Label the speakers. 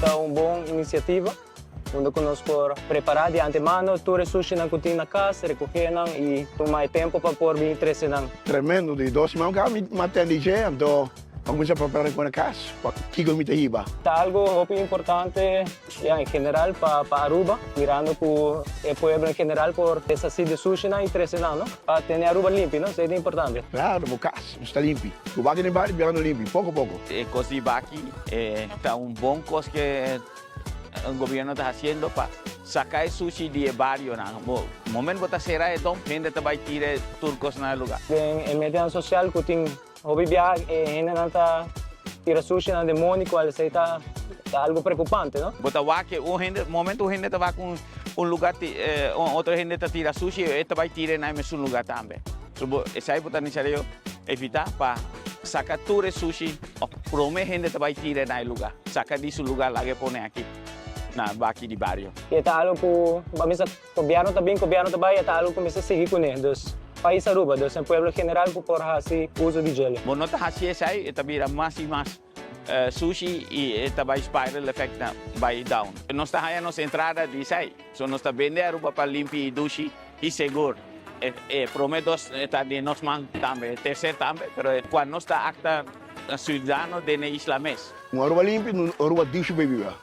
Speaker 1: Ta un bon iniciativa, unda cu nos por prepara di antemano tur e sushinan cu tin na cas, recoge nan y tuma e tempo pa por bin trece nan.
Speaker 2: Tremendo, di dos siman caba mi atende dje, anto a cuminsa prepara cu na cas pa kico mi ta hiba.
Speaker 1: Ta algo hopi importante ya en general pa pa Aruba, mirando cu e pueblo en general por deshaci di sushinan y trece nan, no? Pa tene Aruba limpi, no? Esey ta importante.
Speaker 2: Claro, bo cas mester ta limpi. Bo baki den bari birando limpi, poco poco.
Speaker 3: E cos di baki ta un bon cos cu e gobierno ta haciendo pa saca e sushi di e barionan. Bo momento bo ta cera e dump, hende ta bay tira e tur cos na e lugar.
Speaker 1: Den e medianan social cu tin hopi biaha e hendenan ta tira sushinan den mondi cual esey ta algo preocupante, no?
Speaker 3: Bo ta wak e un hende, momento un hende ta wak un un lugar un otro hende ta tira sushi e ta bay tira na e mesun lugar tambe. So bo esey bo ta necesario evita pa saca tur e sushi of prome hende ta bay tira na e lugar, saca di su lugar laga e pone aki na baki di bario.
Speaker 1: E ta algo cu bo mester Gobierno ta bin, gobierno ta bai, e ta algo cu mester sigui cune. Dus, pais Aruba, dus en pueblo general cu por haci uzo di djele.
Speaker 3: Bo no ta haci esai, e ta bira mas y mas sushi y e ta bai spiral effect na bai down. Nos ta haya nos entrada di esai, so nos ta bende Aruba pa limpi y dushi y segur. E prome dos ta den nos man tambe, e tercer tambe, pero cuando nos ta acta ciudadano den e isla mes.
Speaker 2: Un Aruba limpi, un Aruba dushi pa biba.